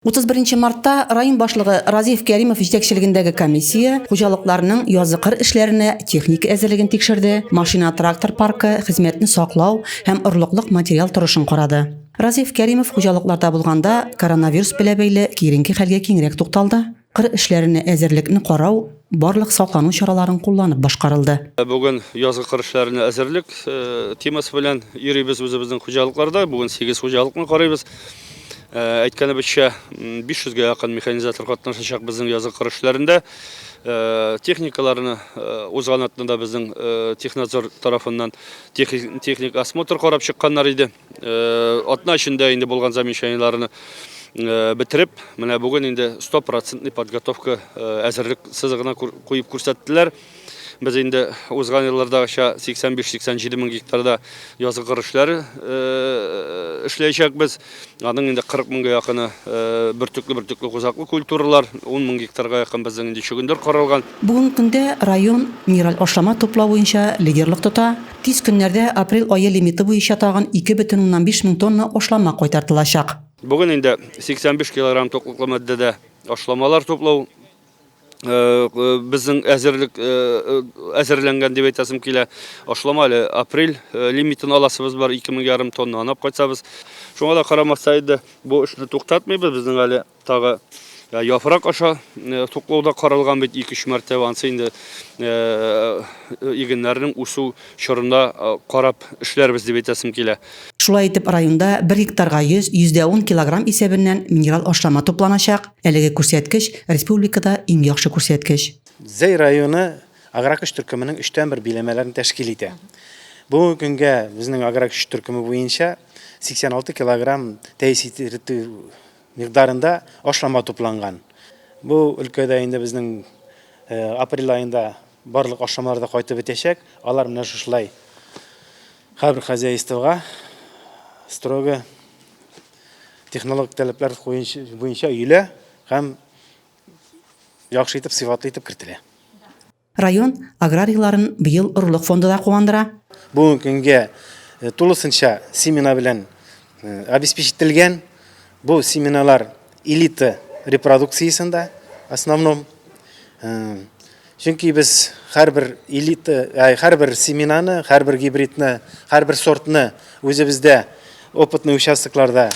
31 мартта район башлыгы Разиф Кәримов җитәкчелегендәге комиссия хуҗалыкларның язгы кыр эшләренә техника әзерлеген тикшерде, машина-трактор паркы, хезмәтне саклау һәм орлыклык материал торышын карады. Разиф Кәримов хуҗалыкларда булганда коронавирус белә бәйле киеренке хәлгә киңрәк тукталды. Кыр эшләренә әзерлекне карау барлык саклану чараларын кулланып башкарылды. Бүген язгы кыр эшләренә әзерлек темасы белән йөрибез үзебезнең хуҗалыкларда. Бүген 8 хуҗалыкны карыйбыз. Әйткәнебезчә, 500 гә якын механизатор катнашачак безнең язгы кыр эшләрендә. Техникаларны узган атнада безнең технадзор тарафыннан техник осмотр карап чыкканнар иде. Атна эчендә инде булган замечаниеләрне бетереп, менә бүген инде стопроцентный подготовка әзерлек сызыгына куеп күрсәттеләр. Без инде узган еллардагыча 85-87 мең гектарда язгы кыр эшләре эшләячәкбез. Аның инде 40 меңгә якыны бөртекле-бөртекле кузаклы культуралар, 10 мең гектарга якын безнең инде чөгендер каралган. Бүгенге көндә район минераль ашлама туплау буенча лидерлык тота. Тиз көннәрдә апрель ае лимиты буенча тагын 2,5 мең тонна ашлама кайтартылачак. Бүген инде 85 килограмм туклыклы матдәдә ашламалар туплау безнең әзерлек әзерләнгән дип әйтәсем килә. Ашлама әле апрель лимитын аласыбыз бар, 2500 тонна анап кайтсабыз. Шуңа да карамастан инде бу эшне туктатмыйбыз. Безнең әле тагы яфрак аша туклау да каралган бит 2-3 мәртәбә. Ансы инде игеннәрнең үсү чорында карап эшләрбез дип әйтәсем килә. Шулай итеп, районда бер гектарга 100, 110 килограмм исәбеннән минераль ашлама тупланачак. Әлеге күрсәткеч, республикада иң яхшы күрсәткеч. Зәй районы Агрокөч төркеменең өчтән бер биләмәләрен тәшкил итә. Бүгенге көнгә безнең Агрокөч төркеме буенча 86 килограмм тәэсир итү микъдарында ашлама тупланган. Бу өлкәдә инде безнең апрель аенда барлык ашламалар да кайтып бетәчәк. Алар менә шушылай һәрбер хозяйствога строго технологик таләпләр буенча өелә һәм яхшы итеп, сыйфатлы итеп кертелә. Район аграрийларын быел орлык фонды да куандыра. Бүгенге көнгә э, тулысынча семена белән э, обеспечить ителгән. Бу семеналар элита репродукциясендә основном. Э, чөнки без һәрбер элита, һәрбер семенаны, һәрбер гибридны, һәрбер сортны үзебездә опытный участокларда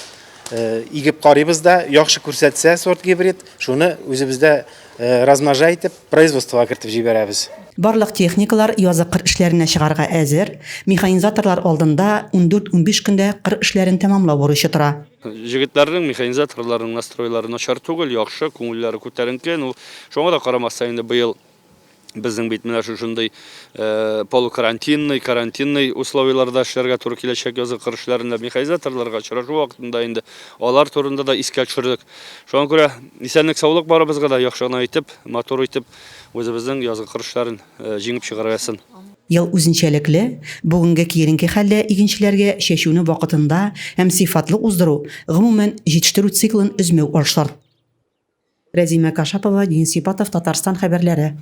игеп карыйбыз да, яхшы күрсәтсә сорт гибрид, шуны үзебездә размножать итеп, производствога кертеп җибәрәбез. Барлык техникалар язгы кыр эшләренә чыгарга әзер, механизаторлар алдында ундүрт-унбиш көндә кыр эшләрен тәмамлау бурычы тора. Җегетләрнең, механизаторларның настройлары начар түгел, яхшы, күңелләре күтәренке. Ну, шуңа да карамастан инде быел безнең бит менә шушындый э, полукарантинный, карантинный условияләрдә эшләргә туры киләчәк язгы кыр эшләрендә механизаторларга очрашу вакытында инде алар турында да искә төшердек. Шуңа күрә исәнлек, саулык барыбызга да яхшы гына итеп, матур итеп үзебезнең язгы кыр эшләрен э, җиңеп чыгарга язсын. Ел үзенчәлекле, бүгенге киеренке хәлдә игенчеләргә чәчүне вакытында һәм сыйфатлы уздыру, гомумән, җитештерү циклын өзмәү шарт. Рәзимә Кашапова, Денис Ипатов, Татарстан хәбәрләре.